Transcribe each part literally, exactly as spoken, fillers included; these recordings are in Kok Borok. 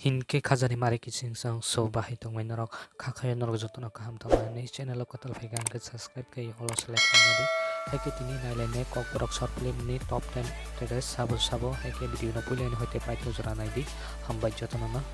Hinkhe khajani mari kiching chang so bahai tongmai norok, kha khayo norok jotono kaham tongmani channel o kwtal phaikha hinkhe subscribe khe all o select khainadi. Haikhe tini nailainai Kokborok short film ni top ten actress sabo sabo, haikhe video no puilani hoite paithago jora naidi. Hambai jotono no.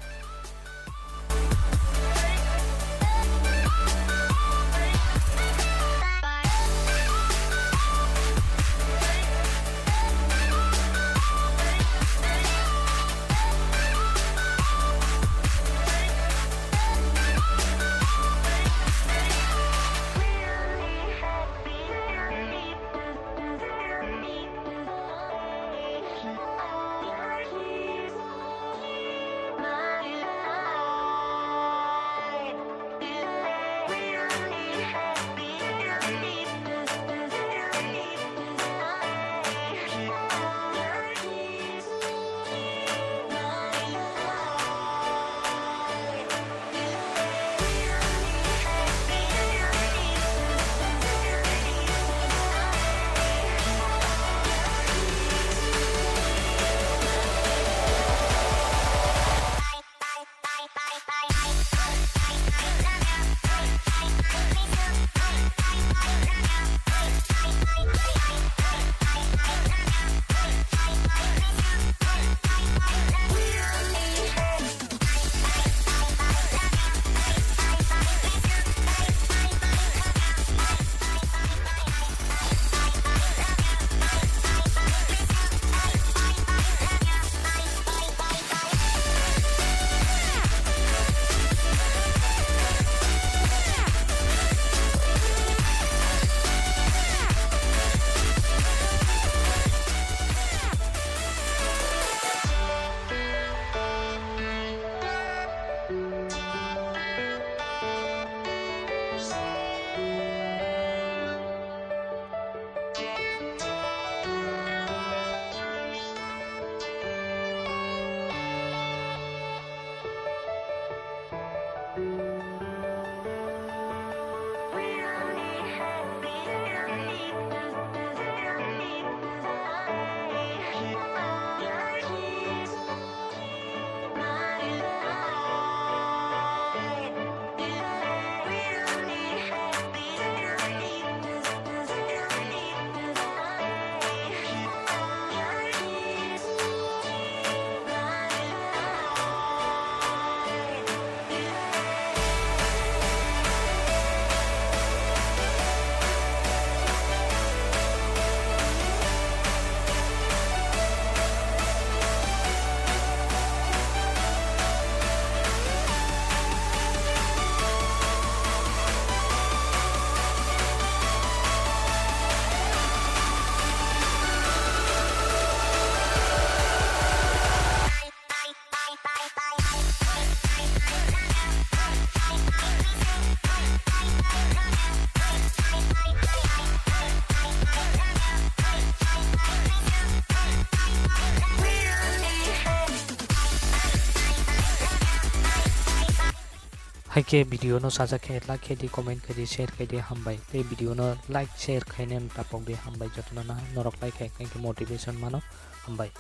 Haikhe video no sajak khe like khe di, comment khe di, share khe di, hambai. Tei video no like, share khainani tapok di, hambai jotono no. Norok like khe khe motivation mano, hambai.